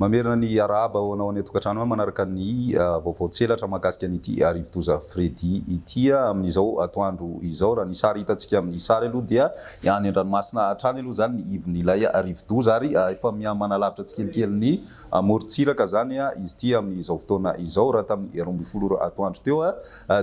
Mamerina ny arahaba ho anao any an-tokantrano any manaraka ny vaovao tselatra mahakasika an'ity rivodoza Freddy ity amin'izao atoandro izao. Raha ny sary hitantsika amin'ny sary aloha dia any an-dranomasina hatrany aloha izany ny ivon'ilay rivodoza ary efa miha-manalavitra tsikelikely ny morontsiraka izany izy ity amin'izao fotoana izao. Raha tamin'ny 12 ora atoandro teo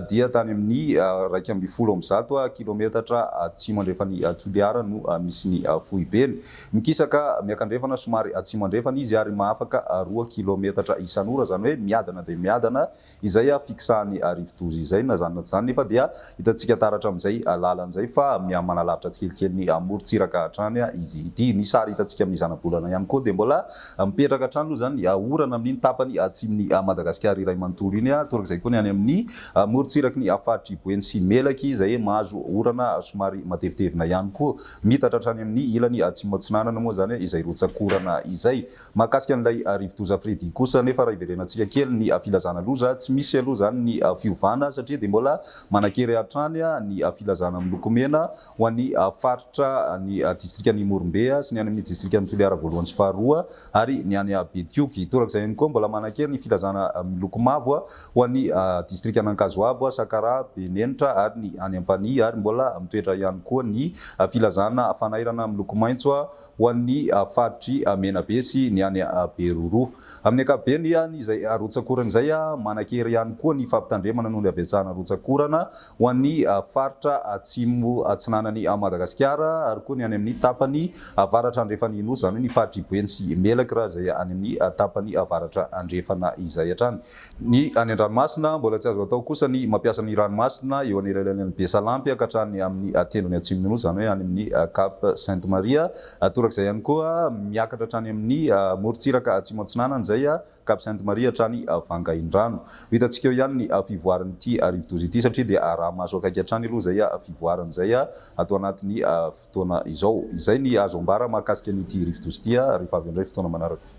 dia tany amin'ny 111 kilometatra atsimo andrefan'i Toliara no misy ny foibeny. Mikisaka miakandrefana somary atsimo andrefana izy ary mahafaka 2 kilaometatra isan'ora, izany hoe miadana dia miadana izay fikisahan'ny rivodoza izay. Na izany na tsy izany nefa dia hitantsika taratra amin'izay lalana izay fa mihamanalavitra tsikelikely ny morontsiraka hatrany izy ity. Ny sary hitantsika amin'ny zanabolana ihany koa dia mbola mipetraka hatrany aloha izany orana amin'iny tapany atsimon'i Madagasikara iray manontolo iny, torak'izay koa ny any amin'ny morontsiraky ny faritr'i Boeny sy Melaky izay mahazo orana somary matevitevina ihany koa. Miitatra hatrany amin'ny ilany atsimo atsinanana moa izany izay rotsak'orana izay. Mahakasika an'ilay rivodoza Freddy kosa anefa raha hiverenantsika kely ny filazana loza, tsy misy aloha izany ny fiovana satria dia mbola manan-kery hatrany ny filazana miloko mena ho an'ny faritra ny distrikan'i Morombe sy ny any amin'ny distrikan'i Toliara voalohany sy faharoa ary ny any Betioky. Torak'izay ihany koa mbola manan-kery ny filazana miloko mavo ho an'ny distrikan'Ankazoabo, Sakaraha, Benenitra ary ny any Ampanihy ary mbola mitoetra ihany koa ny filazana fanairana miloko maitso ho an'ny faritr'i Menabe sy ny any Beroroha. Amin'ny ankapobeny, izay rotsak'orana izay, manan-kery ihany koa ny fampitandremana noho ny habetsahana rotsak'orana ho an'ny faritra atsimo atsinanan'i Madagasikara ary koa ny any amin'ny tapany avaratra andrefan'ny Nosy, izany hoe ny faritr'i Boeny sy Melaky raha izay any amin'ny tapany avaratra andrefana izay hatrany. Ny any an-dranomasina, mbola tsy azo atao kosa ny mampiasa ny ranomasina eo anelanelan'i Besalampy ka hatrany amin'ny tendrony atsimon'ny Nosy, izany hoe any amin'ny Cap Sainte Maria. Torak'izay ihany koa, miakatra hatrany amin'ny morontsiraka atsimo atsinanana izay Cap Sainte Marie hatrany Vangaindrano. Ho hitantsika eo ihany ny fivoaran'ity rivodoza ity satria dia araha-maso akaiky hatrany aloha izay fivoarany izay ato anatin'ny fotoana izao. Izay ny azo ambara mahakasika an'ity rivodoza ity rehefa avy indray fotoana manaraka.